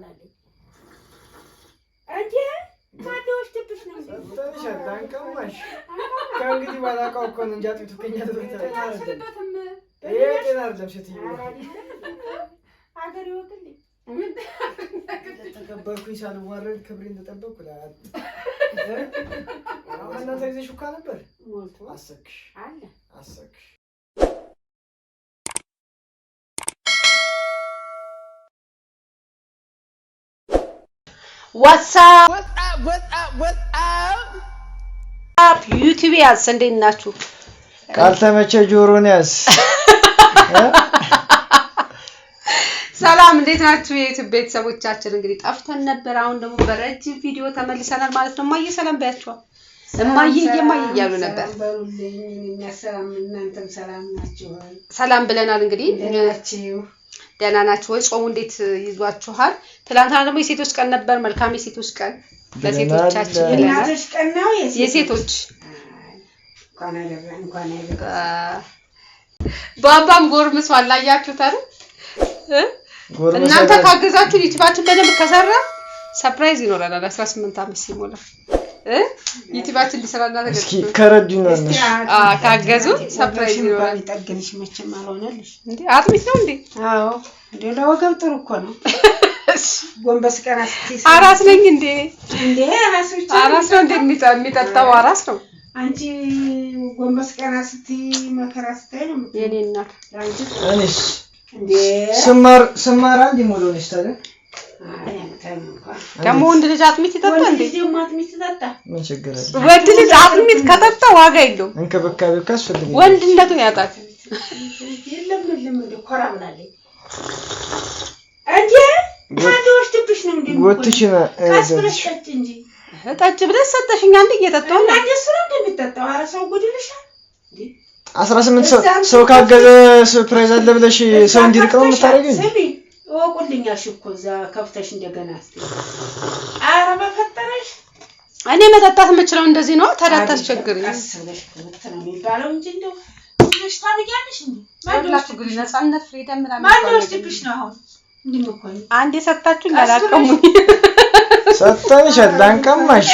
ብላለች። እንዴ ማነው ወስድብሽ ነው? አንቀማሽ ከእንግዲህ ባላውቀው እኮ ነው እንጂ አጥሚቱ ከእኛ አልችልበትም። ይሄ ጤና አይደለም ሴትዮ። አገር ይወቅልኝ። ተከበርኩኝ ሳልዋረድ ክብሬን ተጠበቅኩ። እናንተ ጊዜ ሹካ ነበር። ሞልቶ አሰክሽ አለ አሰክሽ። What's up ዩቲዩብ ያዝ፣ እንዴት ናችሁ? ካልተመቸ ጆሮን ያዝ። ሰላም እንዴት ናችሁ? የዩቲዩብ ቤተሰቦቻችን እንግዲህ ጠፍተን ነበር። አሁን ደግሞ በረጅም ቪዲዮ ተመልሰናል ማለት ነው። እማዬ ሰላም በያቸዋል። እማዬ እየማዬ እያሉ ነበር። ሰላም በሉልኝ። እኛ ሰላም፣ እናንተም ሰላም ናችሁ ወይ? ሰላም ብለናል። እንግዲህ እንዴት ናችሁ? ደህና ናችሁ ወይ? ጾሙ እንዴት ይዟችኋል? ትናንትና ደግሞ የሴቶች ቀን ነበር። መልካም የሴቶች ቀን ለሴቶቻችን ብለናል። የእናቶች ቀን ነው የሴቶች እንኳን አደረ እንኳን አደረ። ባባም ጎርምሷል። አያችሁት አይደል? እናንተ ካገዛችሁ ዩቲዩባችን በደንብ ከሰራ surprise ይኖረናል። 18 ዓመት ሲሞላ ዩቲዩባችን ሊሰራና እስኪ ከረዱኝ ነው እነሱ። ካገዙ surprise ይኖራል። ይጠግንሽ መቼም አልሆነልሽ። እንዴ አጥሚት ነው እንዴ? አዎ እንዴ ለወገብ ጥሩ እኮ ነው። ጎንበስ ቀና ስትይ አራስ ነኝ እንዴ? እንዴ አራስ ብቻ አራስ ነው እንዴ የሚጠጣው? አራስ ነው አንቺ ጎንበስ ቀና ስትይ መከራ ስታይ ነው የምትይው። የኔ እናት። አንቺ እኔስ እንዴ ስማር ስማር አንድ ሞሎ ነሽ ታዲያ አይ አንተም እንኳን ደግሞ ወንድ ልጅ አጥሚት ይጠጣ ወንድ እንዴ? ልጅ ደግሞ አጥሚት ጠጣ። ምን ችግር አለ? ወንድ ልጅ አጥሚት ከጠጣ ዋጋ የለውም፣ እንክብካቤ እኮ ያስፈልገኛል። ወንድነቱን ያጣል። የለም የለም እንደ ኮራ ብላለች። እንዴ ማነው ወስድብሽ ነው እንዴ? ጎትሽና ቀስ ብለሽ ጠጪ እንጂ ጠጭ ብለሽ ሰጠሽኝ። አንድ እየጠጣሁ እና ነው። እንደሱ ነው እንደሚጠጣው። ኧረ ሰው ጉድ ይልሻል። 18 ሰው ሰው ካገዘ surprise አለ ብለሽ ሰው እንዲርቅ ነው የምታደርገኝ? ስሚ እወቁልኝ አልሽ እኮ እዛ ከፍተሽ እንደገና እስኪ። ኧረ በፈጠረሽ እኔ መጠጣት የምችለው እንደዚህ ነው። ታዲያ አታስቸግሪኝ። ቀስ ብለሽ ክምት ነው የሚባለው እንጂ እንደው ብለሽ ታብያለሽ እንዴ? ማነው ወስድብሽ? ነፃነት freedom ምናምን ማነው የሚባል ነገር ወስድብሽ ነው አሁን? እንዲህ እኮ ነው። አንድ የሰጣችሁኝ አላቀሙኝ። ሰጥተንሻል፣ አንቀማሽ።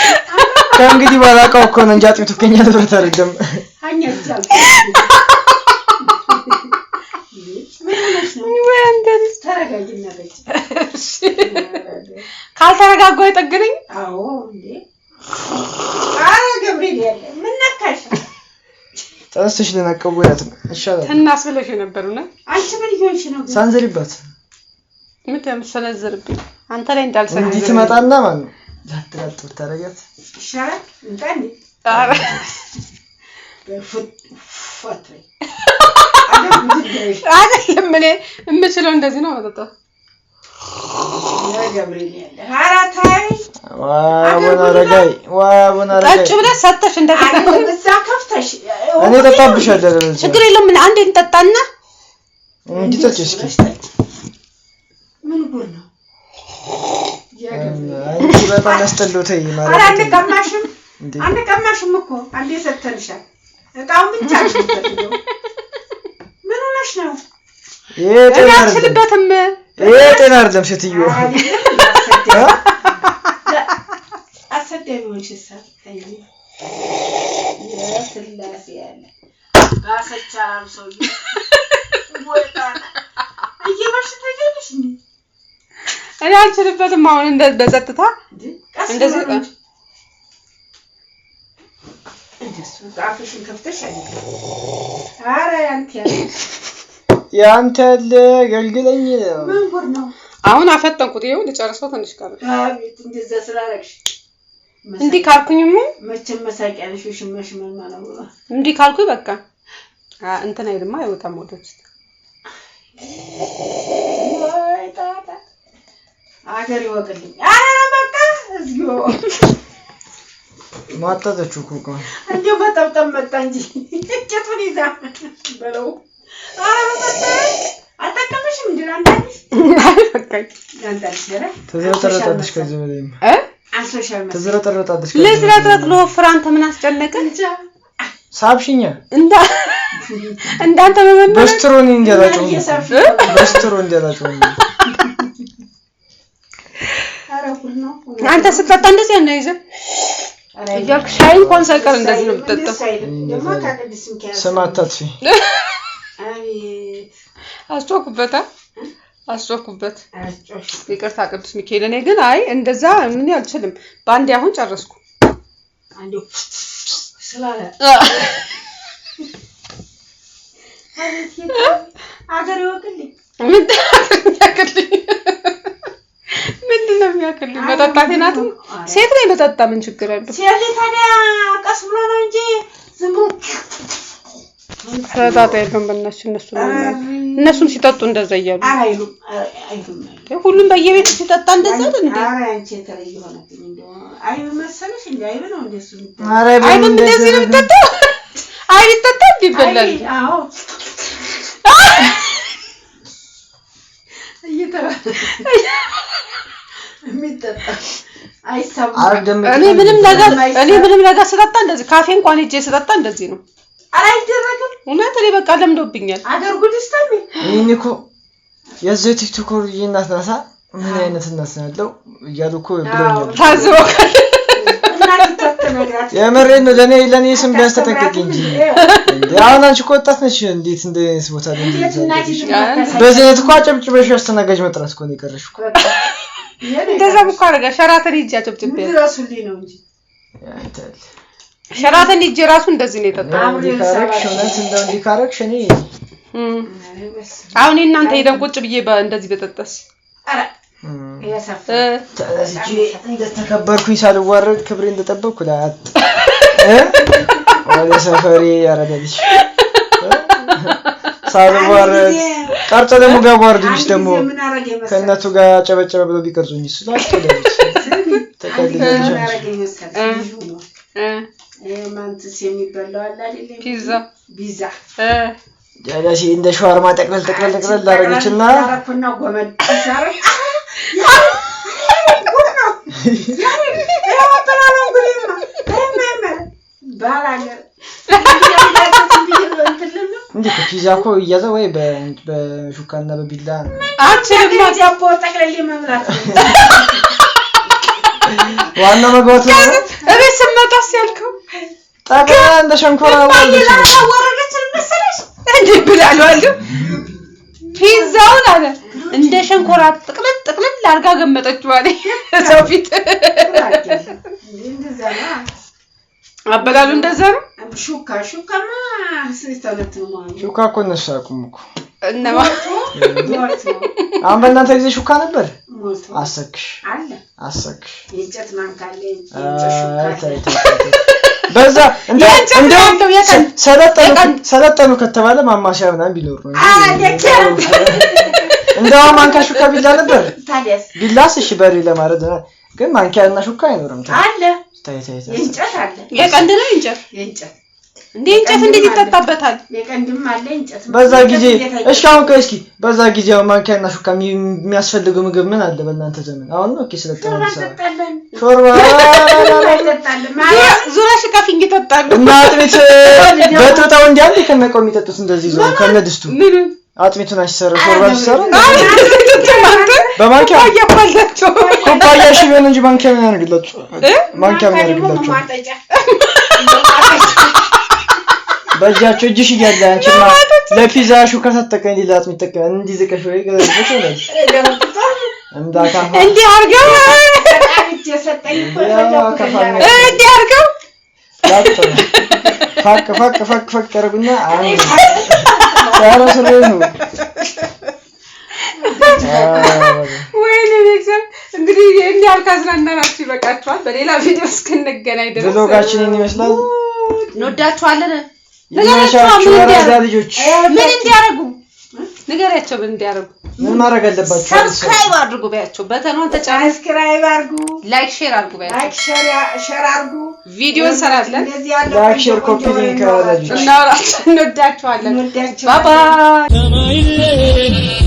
ከእንግዲህ ባላውቀው እኮ ነው እንጂ አጥሚቱ ከእኛ ንብረት አይደለም። አኛ ብቻ ምን ሆነሽ ነው? ወይ አንተ ልጅ። ተረጋጊና ጠጪ። ካልተረጋጋሁ አይጠግነኝ። አዎ እንዴ! ኧረ ገብርኤል ያለ ምን ነካሽ? ተነስተሽ ልነቀው ነው ይሻላል። ትናስ ብለሽ የነበር እውነት አንቺ ምን እየሆንሽ ነው ግን? ሳንዘሪባት ምን የምትሰነዝርብኝ አንተ ላይ እንዲህ እንዳልሰነዝር ትመጣና ማለት ነው ላጥ ላጥ ብታደርጊያት ይሻላል። እንጣ እንዴ ኧረ በፉት ፉት በይ። አገር ጉድ በይ። አይደለም እኔ የምችለው እንደዚህ ነው መጠጣት። ያ ገብርኤል ያለ ኧረ ተይ። ዋ አቡነ አረጋዊ፣ ዋ አቡነ ጠጭ አረጋዊ። ብለሽ ሰጠሽ እንደገና። አይደለም እዛ ከፍተሽ እኔ እጠጣብሻለሁ። ለምን ችግር የለውም ምን አንዴ እንጠጣና እንዲህ ጠጪ እስኪ። ምን ጉድ ነው? ያ ገብርኤል አንቺ በጣም ያስጠላው። ተይ ኧረ ማለት አንቀማሽም እንዴ አንቀማሽም እኮ አንዴ ሰጥተንሻል። እቃውን ብቻ ነው የምትፈልገው። ምን ሆነሽ ነው? ይሄ እኔ ጤና አይደለም። አልችልበትም። ይሄ ጤና አይደለም ሴትዮ። አሰዳቢ ሆንሽ። እሳ ተይ የስላሴ ያለ ባሰች አላሉ ሰውዬው። ወይ ጣጣ እየበሽ ትሄጃለሽ እንዴ? እኔ አልችልበትም። አሁን እንደ በጸጥታ እንዴ ቀስ እንደዚህ ብሎ ነው እንጂ። እንደሱ አፍሽን ከፍተሽ አይደለም። ኧረ ያንተ ያለ ያንተ ያለ ገልግለኝ። ምን ጉድ ነው? አሁን አፈጠንኩት። ይኸው ልጨርሰው ትንሽ ቀረ። አቤት እንደዛ ስላደረግሽ እንዲህ ካልኩኝማ መቼም መሳቂያ ነሽ። ሽመሽ ማለት ነው። እንዲህ ካልኩኝ በቃ እንትን አይልማ አይወጣም ወደ ውስጥ። ወይ ጣጣ አገር ይወቅልኝ። ኧረ በቃ እግዚኦ ማጣጠችው እኮ እቃውን። እንደው መጠምጠም መጣ እንጂ እንጨቱን ይዛ በለው። ኧረ በፈጠረሽ አልጠቀምሽም እንዴ? ላምጣልሽ አይ በቃኝ። ላምጣልሽ ደረ ተዝረጠረጣለች ከዚህ በላይማ እ አንሶሻል መሰለኝ። ተዝረጠረጣለች ከዚህ በላይ። ልዝረጥረጥ ልወፍር። አንተ ምን አስጨነቀ? እንጃ ሳብሽኛ እንዳ እንዳንተ በመመረ በስትሮኒ እንዲያላጨው እየሳብሽ በስትሮ እንዲያላጨው ጉድ ነው። አንተ ስትጠጣ እንደዚህ አናይዘህ እያልክ ሻይ እንኳን ሳይቀር እንደዚህ ነው የምትጠጣው። ደግሞ ከቅዱስ ሚካኤል ስም አታጥፊ። አቤት አስጮኩበት አስጮኩበት። አስጮሽ። ይቅርታ ቅዱስ ሚካኤል። እኔ ግን አይ እንደዛ ምን አልችልም። በአንዴ አሁን ጨረስኩ። አንዴ ስላለ አቤት አገር ይወቅልኝ። ምንድን ነው የሚያክልኝ? መጠጣቴ ናት። ሴት ላይ መጠጣ ምን ችግር አለው? ሴት ልጅ ታዲያ ቀስ ብሎ ነው እንጂ ዝም ብሎ ጣጣ የለውም። በእናትሽ እነሱ ነው እነሱም ሲጠጡ እንደዛ እያሉ ኧረ አይሉም፣ ኧረ አይሉም። ሁሉም በየቤቱ ሲጠጣ እንደዛ አይደል እንዴ? ኧረ አንቺ የተለየ ሆነብኝ። እንደው አይብ መሰለሽ እንደ አይብ ነው እንደ እሱ የሚጠጣው። ኧረ አይብም እንደዚህ ነው የሚጠጣው። አይብ ይጠጣል ይበላል። አይብ፣ አዎ እየተባለ የሚጠጣ አይሰማም። አረደም እኔ ምንም ነገር ስጠጣ እንደዚህ ካፌ እንኳን ሄጄ ስጠጣ እንደዚህ ነው። ኧረ አይደረግም። እውነት እኔ በቃ ለምዶብኛል። አገር ጉድ ስተሚ ይህን እኮ የዚህ ቲክቶከር እናት ናታ ምን አይነት እናት ነው ያለው እያሉ እኮ ብለውኛል። ታዝበው ካለ እናት ተነግራት የምሬን ነው። ለኔ ስም ቢያንስ ተጠንቀቂ እንጂ እንዴ! አሁን አንቺ እኮ ወጣት ነሽ። እንዴት እንደ አይነት ቦታ ላይ እንዴት እናት በዚህ አይነት እኮ አጨብጭበሽ አስተናጋጅ መጥራት እኮ ነው የቀረሽ እኮ። እንደዛም እኮ አደረጋ ሸራተን ሂጅ አጨብጭቤ ድረሱልኝ ነው እንጂ አይተል ሸራተን ሂጅ ራሱ እንደዚህ ነው የጠጣው። እንዲህ ካረግሽ እውነት እንደው እንዲህ ካረግሽ እኔ አሁን እናንተ ሄደን ቁጭ ብዬ እንደዚህ በጠጣስ ኧረ እም፣ ያሳፍራል። ተነስቼ እንደተከበርኩኝ ሳልዋረድ ክብሬ እንደጠበቅኩ ላጥ እ ወደ ሰፈሬ ያረዳልሽ ሳልዋረድ ቀርጾ ደግሞ ቢያዋርዱኝስ አንድ ደግሞ ጊዜ ምን አደረገ መሰለሽ? ከእናቱ ጋር ጨበጨበ ብለው ቢቀርጹኝ እሱ ላጥ ወደልሽ አንድ ጊዜ ተቀልደልሽ ምን አንቺ። አደረገ መሰለሽ? ልጁ ነው ይሄ ማንትስ የሚበላው አለ አይደል? ፒዛ ፒዛ ጀለሴ እንደ ሸዋርማ ጠቅለል ጠቅለል ጠቅለል አደረገችና አደረኩና ጎመን ሳረግ ጉድ ነው ያበላለው ጉድማ ባላገር እንዴ እኮ ፒዛ እኮ እያዘ ወይ በሹካና በቢላ ነው። አችልም ዳቦ ጠቅለል መብላት ነው። ዋናው መግባቱ ነው። እቤት ስመጣስ ያልከው ጠቅለል እንደ ሸንኮራ ወረደች ነው። አወረደችን መሰለሽ እንዴ ብላለሁ ፒዛውን አለ እንደ ሸንኮራ ጥቅልል ጥቅልል አድርጋ ገመጠችው አለ ሰው ፊት። እንደዛ ነው። አበላሉ እንደዛ ነው። ሹካ ሹካማ ስተነት ነው ሹካ እኮ እነሱ አያውቁም እኮ። እነማ ሞልቶ አሁን በእናንተ ጊዜ ሹካ ነበር? ሞልቶ አሰክሽ አለ። አሰክሽ የእንጨት ማንካ አለ፣ የእንጨት ሹካ አይ አለ። ተይ ተይ ተይ። በዛ እንደው የእንጨት እንደው ነው ያለው፣ ሰለጠኑ የቀን- ሰለጠኑ ከተባለ ማማሰያ ምናምን ቢኖር ነው እንጂ ደኬ እንደው ማንካ ሹካ ቢላ ነበር። ታዲያስ ቢላስ እሺ በሬ ለማረድ ነው፣ ግን ማንኪያ እና ሹካ አይኖርም። ተይ አለ፣ ተይ ተይ ተይ። የእንጨት አለ፣ የቀንድ ነው እንጨት የእንጨት እንዴ እንጨት እንዴት ይጠጣበታል? የቀንድም አለ እንጨት። በዛ ጊዜ እሺ፣ አሁን ቆይ እስኪ በዛ ጊዜ አሁን ማንኪያ እና ሹካ የሚያስፈልገው ምግብ ምን አለ በእናንተ ዘመን? አሁን ነው okay ስለጠነ ሾርባ ሰው እንጠጣለን፣ ሾርባ እንጠጣለን ማለት ዙሪያ ሽካፊኝ ይጠጣሉ። እና አጥሚት በጥብጠው እንዲህ አንዴ ከነቀው የሚጠጡት እንደዚህ ይዘው ከነድስቱ ምን አጥሚቱን አሲሰራ ሾርባ ሲሰራ በማንኪያ ኩባያ እኮ አላቸው። ኩባያ እሺ ቢሆን እንጂ ማንኪያ ምን ያደርግላችሁ? ማንኪያ ምን ማንካ ደግሞ ያደርግላችሁ? ማጠጫ በእጃቸው እጅሽ እያለ አንቺማ ለፒዛ ሹካ ሳትጠቀሚ ሌላ አጥሚት ጠቀሚ እንዲህ ዝቀሽ ወይ ገለብሽ ይሆናል እንዳካፋ እንዲህ አድርገው በጣም እጅ የሰጠኝ እኮ የፈለኩት ከፋ- እንዲህ አድርገው ላጥ ነው። ፋቅ ፋቅ ፋቅ ፋቅ ያደርጉና አንድ ኧረ ስሬ ነው። ወይኔ ቤተሰብ እንግዲህ እንዲህ አልካዝናናናችሁ ይበቃችኋል። በሌላ ቪዲዮ እስክንገናኝ ድረስ vlog ኣችን ይህን ይመስላል። እንወዳችኋለን። ንገሪያቸው ይመቻችሁ ምን የአራዳ እንዲያደርጉ ልጆች። ምን እንዲያደርጉ ንገሪያቸው፣ ምን እንዲያደርጉ። ምን ማድረግ አለባችሁ? subscribe አድርጉ በያቸው፣ button ኗን ተጫኑ፣ subscribe አድርጉ፣ like share አድርጉ በያቸው። like share አድርጉ። ቪዲዮ እንሰራለን፣ እንደዚህ ያለ like፣ share፣ ቆንጆ copy ወሬ link አወዳጆች። እናወራለን። እንወዳችኋለን። እንወዳችኋለን። bye bye። ሰማይሌ